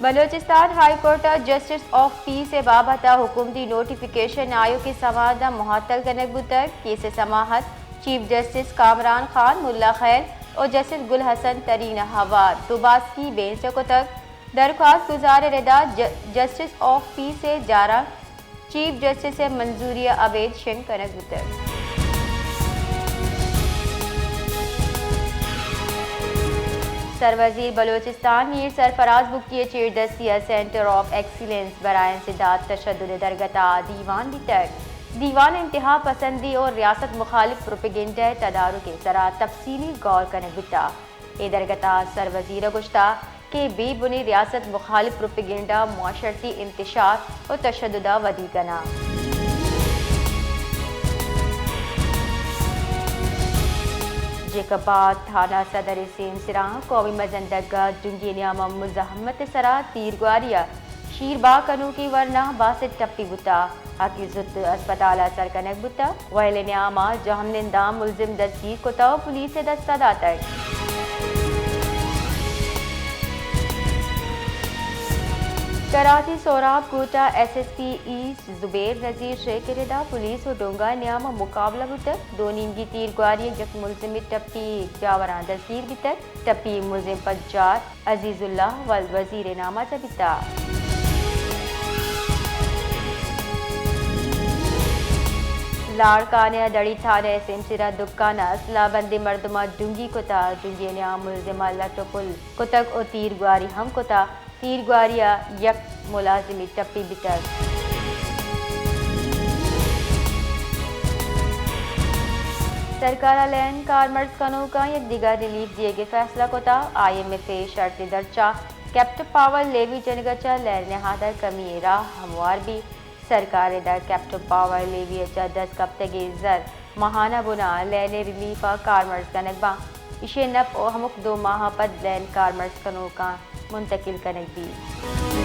Balochistan high court ء justice of peace ء بابت ء حکومتی نوٹیفکیشن آیوکیں سماعت ء مہتل کنگ بوتگ۔ کیس ء سماعت چیف جسٹس کامران خان، ملا خیل و جسٹس گل حسن ترین ء ہوار دوباسکی بینچ ء کتگ۔ درخواست گزار ء ردا ج-، جسٹس آف پیس ء جارانک چیف جسٹس ء منظوری ء ابید شنگ کنگ بوتگ۔ سروزیر بلوچستان میر سرفراز بگٹی ء چیردستی ء سینٹر آف ایکسیلنس برائے انسداد تشدد ء درگت ء دیوان بیتگ۔ دیوان انتہا پسندی اور ریاست مخالف پروپیگنڈا ء تدارک ء سرا تفصیلی غور کنگ بوتگ۔ اے درگت ء سروزیر ء گوشتگ کہ بے بنی ریاست مخالف پروپیگنڈا معاشرتی انتشار و تشدد ء ودی کناں۔ جیکب آباد تھانہ صدر ء سیمسراں قومی مزن ڈگار ڈونگی نیام ء مزاحمت ء سرا تیرگواری ء شیرباگ کنوکیں ورنا باسٹ ٹپی بوتگ۔ ہاکی زوت اسپتال ء سر کنگ بوتگ۔ ویل ء نیام ء جہمننداں ملزم دستگیر کتگ ء پولیس ء دست ء داتگ۔ کراچی سہراب کوٹ ء ایس ایس پی ایسٹ زبیر نذیر شیخ ء ردا پولیس ء ڈونگا نیام ء مقابلہ بوتگ۔ دو نیمگی تیرگواری ء یک ملزمے ٹپی جاوراں دستگیر بیتگ۔ ٹپی ملزم پجار عزیز اللہ ولد وزیر ء نام ء چہ بیتگ۔ لاڑکانہ ء دڑی تھانہ ء سیمسر ء دکان ء اسلحہ بندیں مردماں ڈونگی کتگ۔ ڈونگی ء نیام ملزماں لٹ ء پل کتگ ء تیرگواری ہم کتگ۔ تیرگواری ء یک ملازمے ٹپی بیتگ۔ سرکار ء لین کارمرز کنوکاں یک دگہ ریلیف دیگ ء فیصلہ کتگ۔ آئی ایم ایف ء شرطیں درچ ء کیپٹن پاور لیوی جنگ ء چہ لین نہاد ء کمی ء راہ ہموار بیت۔ سرکار ء داں کیپٹن پاور لیوی ء چہ دست کپتگیں زر ماہانہ بنا لین ء ریلیف ء کارمرز کنگ باں۔ ایشی ء نپ ء ہمک دو ماہ ء پد لین کارمرز کنوکاں منتقل کنگ بیت۔